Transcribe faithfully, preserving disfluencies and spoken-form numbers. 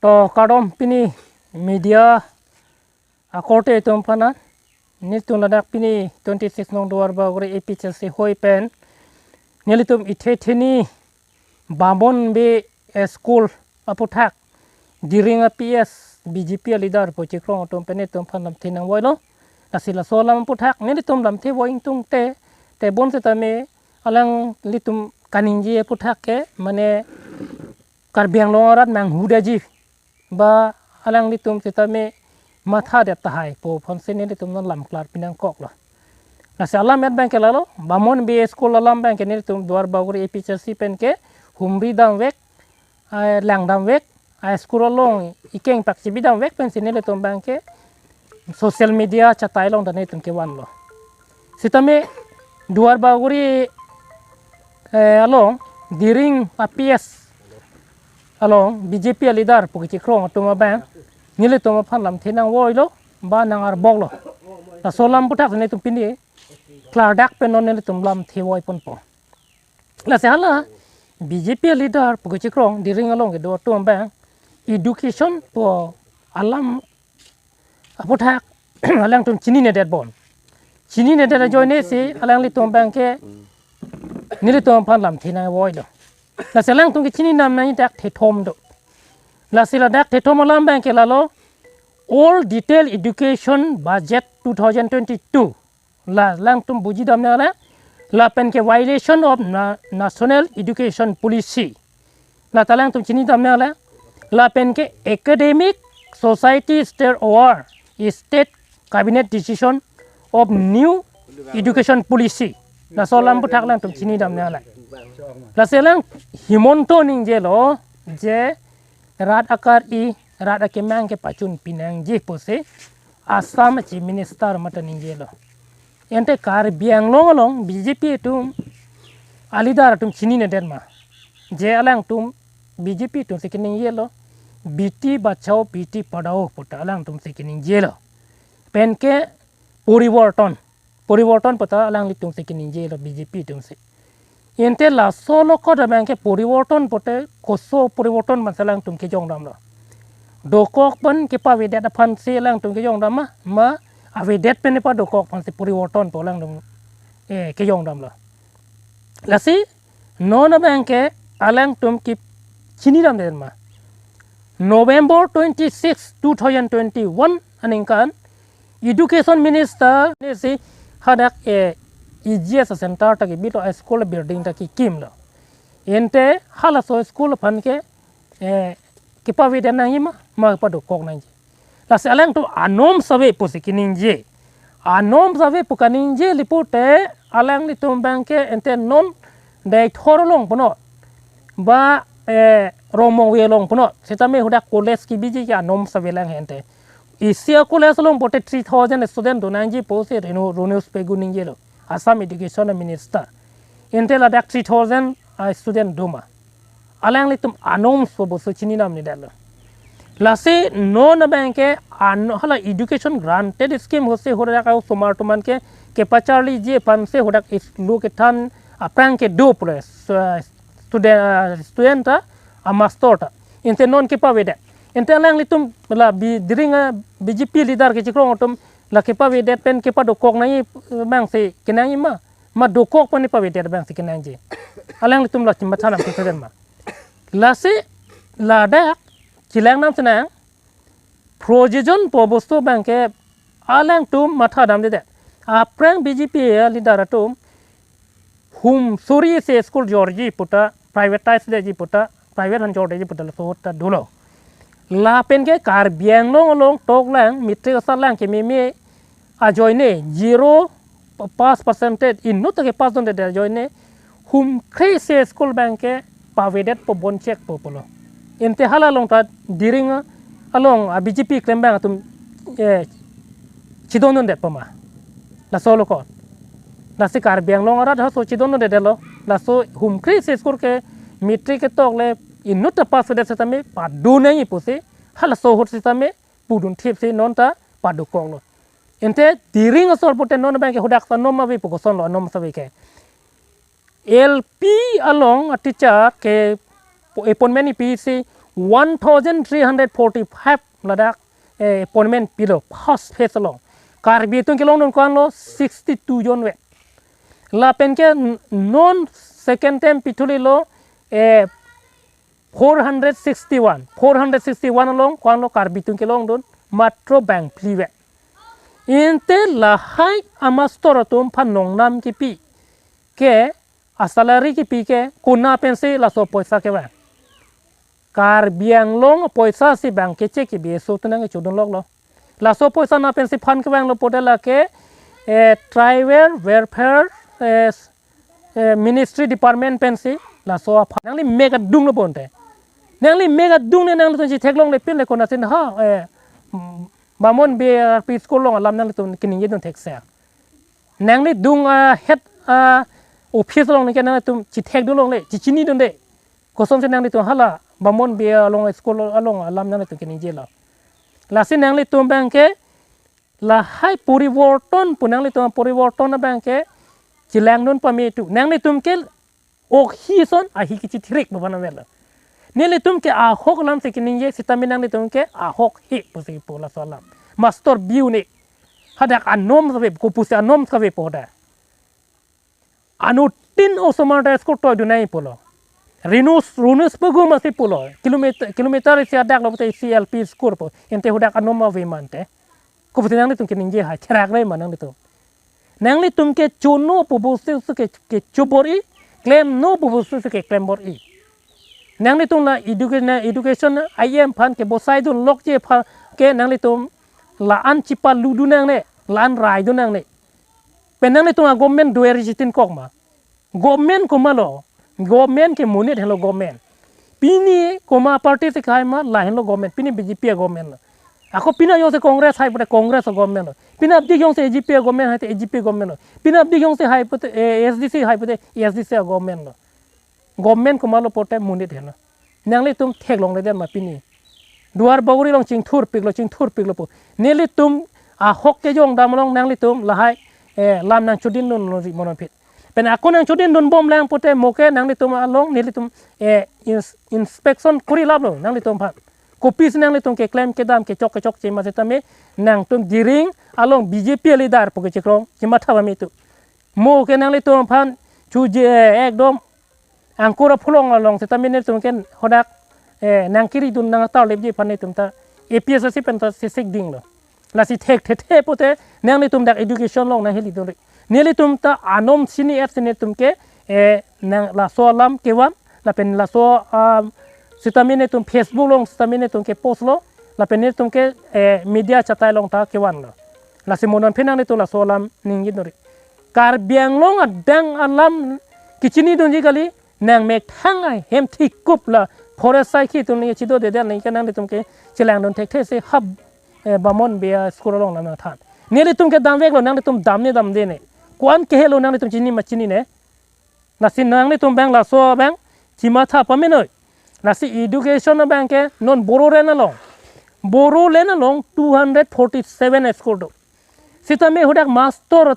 To kardom pini media akorte atum aphan, nelitum ladak pini twenty six nong Duarbagori A P H L C hoi pen nelitum ithe theni Bamon Bey School aputhak Diring a P S B J P a leader pu kechekrong atum pen nelitum aphan lamthe nangvoilo. Lasi laso alam aputhak nelitum lamthe voi ingtungte, tebon setame alanglitum kaningje aputhak ke mane Karbi Anglong arat manghudaji ba alanglitum setame mathadet tahai pu aphansi nelitum non lam klar pinangkoklo. Lasi alam abang ke lalo, Bamon Bey School alam abang ke nelitum Duarbagori A P H L C pen ke humri damvek, eh, lang damvek, a school along ikeng pak chibi damvek pensi nelitum abang ke social media chatai along ta nelitum kevanlo. Setame Duarbagori, eh, along Diring a P S along B J P a leader pu kechekrong atum abang nelitum aphan lamthe nangvoilo ba nang-arboklo. Laso alam aputhak nelitum pini klardak pen non nelitum lamthe voiponpo. Lasi hala B J P a leader pu kechekrong Diring along kedo atum abang education pu alam aputhak alangtum chininedet bon. Chininedet ajoine si alanglitum abang ke nelitum aphan lamthe nangvoilo. Lasi alangtum kechini dam nangji dak thethom do. Lasi ladak thethom alam abang ke lalo, All Detail Education Budget two thousand twenty-two. La alangtum buji dam nangle, lapen ke violation of na-, National Education Policy. La ta alangtum chini dam nangle, lapen ke academic society stir over state cabinet decision of new education policy. Laso alam aputhak alangtum chini dam nangle. Lasi alang Himanta ningjelo je rat akar-i, rat akemang kepachun pinangji pusi Assam a Chief Minister mate ningjelo. Ante Karbi Anglong along B J P atum a leader atum chininedet ma? Je alangtum B J P atumsi keningjelo, Beti Bachao Beti Padhao puta alangtumsi keningjelo. Pen ke poriborton, poriborton puta alanglitumsi keningjelo B J P atumsi. Ante laso lokot abang ke poriborton pute koso poriborton mansi alangtum kejong damlo. Dokok pen kepavedet aphansi alangtum kejong dam ma, ma avedet pen kepadokok aphansi poriborton pu alangtum, eh, kejong damlo. Lasi non abang ke alangtum kechini damdet ma? November twenty-six, two thousand twenty-one aningkan Education Minister nesi hadak, eh, E G S center ta kebitlo, a school building ta kekimlo. Ante halaso school aphan ke, eh, kepavedet nangji ma, ma kepadokok nangji? Lasi alangtum anom save pusi keningje. Anom save pu kaningje li pute alanglitum abang ke ante non Deithor along punon ba, eh, Rongmongve along punon. Setame hadak college kebiji ke anom save lang he ante. Isi a college along pute three thousand student do nangji pusi Renu, Ronojoy Pegu ningjelo, Assam Education Minister. Ante ladak three thousand a student do ma? Alanglitum anom so boso chini damnedetlo. Lasi non abang ke ano hala education granted scheme ahutsi hadak a osomar atum an ke kepacharliji aphansi hadak school kethan aphrang kedo pule, eh, student, eh, student ta, a master ta. Ante non kepavedet. Ante alanglitum la B-, Diring a B J P leader kechekrong atum la kepavedet pen kepadokok nangji abangsi kenangji ma? Ma dokok pen kepavedet abangsi kenangji? Alanglitum la chimatha nam kepavedet ma? Lasi ladak chelang nam chenang, projojon pu bosto abang ke alangtum matha damdedet. Aphrang B J P a leader atum hum suri se school jorji puta, privatize detji puta, private aphan jordetji puta laso ahut ta dolo. Lapen ke Karbi Anglong along toklang, matric asatlang kememe ajoine, zero pass percentage, inut ta kepass dundedet ajoine, hum kre se school abang ke pavedetpo bonchekpo pulo. Ante hala along ta Diring along a B J P klembang atum, eh, chidon dundetpo ma? Laso lokot. Lasi Karbi Anglong arat halaso chidon dundedetlo. Laso hum kre se school ke matric ketok le inut ta pass det setame padun nangji pusi halaso ahut setame pudun thipsi non ta padokoklo. Ante Diring asor pute non abang ke hadak sa nom ave pu kosonlo, nom save ke. L P along a teacher ke appointment ipisi one thousand three hundred forty-five ladak, eh, appointment pilo first phase along. Karbi atum kelongdun ko-anlo sixty-two jon ave. Lapen ke n-, non second time pithulo, eh, four hundred sixty-one. Four hundred sixty-one along ko-anlo Karbi atum kelongdun, matro bang phli ave. Ante lahai amastor atum aphan nongnam kipi ke, asalary kipi ke, konat pensi laso poisa kevang? Karbi Anglong poisa si bang keche ke B S O atum nangchodun loklo. Laso poisa konat pensi aphan kevanglo pulote lake, eh, tribal welfare, eh, s-, eh, ministry department pensi laso aphan. Nangli mek adunglo bonte. Nangli mek adungne nangli atum chetheklongle pinle konatsi ha, eh, mm, Bamon Bey P school along alam nanglitum keningjedun thekse. Nanglitum, ah, head, ah, office along nike nanglitum chethekdun longle, chechinidunde. Kosonsi nanglitum hala Bamon Bey along school along alam nanglitum keningjelo. Lasi nanglitum abang ke lahai poriborton pu nanglitum poriborton abang ke chelangdun pame tu. Nanglitum ke ok hi ason ahi kachithirik pu bana melo. Nelitum ke ahok alamsi keningje sitame nanglitum ke ahok hi pusi pu laso alam. Mastor biu ne. Hadak anom save, kopusi anom save pu hadak. Anuttin osomar ta school toidun nangji pulo. Rinus, runus pagum asi pulo. Kilometer, kilometer isi adaklo pulote isi L P school pu. Ante hadak anom ave mante. Kopusi nanglitum keningje hai, cherak rai ma nanglitum. Nanglitum ke chono pu bostu ke, kecho bor-i, klemno pu bostu ke klem bor-i. Nanglitum la educa-, na education I M aphan kebosaidun lokji aphan ke nanglitum la-an chipaludun nangne, la-an raidun nangne. Pen nanglitum a-government do-er chitin kok ma. Government komatlo, government ke monit henlo government. Pini komat party si hai ma, la henlo government. Pini B J P a-government lo. Ako pini jongsi Congress hai pulote Congress a-government lo. Pini apdi jongsi A G P a-government hai te A G P government lo. Pini apdi jongsi hai pulote, eh, A S D C hai pulote A S D C a-government lo. Government komatlo pulote monit henlo. Nanglitum theklongledetma pini. Duar bagori along chingthurpiklo, chingthurpiklo pu. Nelitum ahok kejong dam along nanglitum lahai, eh, lam nangchodindun lonri mo non aphi. Pen ako nangchodindun bomlang pulote mo ke nanglitum along nelitum, eh, ins-, inspection korilaplo nanglitum aphan. Kopisi nanglitum keklem kedam kechok kechokche ma sitame nangtum Jiring along B J P a-leader pu kechekrong chematha pame tu. Mo ke nanglitum aphan chuje, eh, ekdom angkur apholong along sitame nelitum ke hadak, eh, nangkiridun nangtarlepji aphan nelitum ta A P H L C pen ta sisik dinglo. Lasi thekthe pulote nanglitum dak education along nanghelidunri. Nelitum ta anom sini et sini atum ke, eh, nang laso alam kevan, lapen laso, ah, sitame nelitum Facebook along sitame nelitum ke postlo, lapen nelitum ke, eh, media chatai along ta kevanlo. Lasi mo non aphi nanglitum laso alam ningjinori. Karbi Anglong adang alam kechinidunji kali, nangmethang ahem thikup la forest saikhi atum ningje chidodedet ningke nanglitum ke chelangdun thekthesi hap, eh, Bamon Bey a-school along nangthan. Nelitum ke damveklo, nanglitum damne damdene. Ko-an kehelo nanglitum chini ma chinine. Lasi nanglitum abang laso abang chematha pamenoi. Lasi education abang ke non Bodoland along. Bodoland along two hundred forty-seven school do. Sitame hadak mastor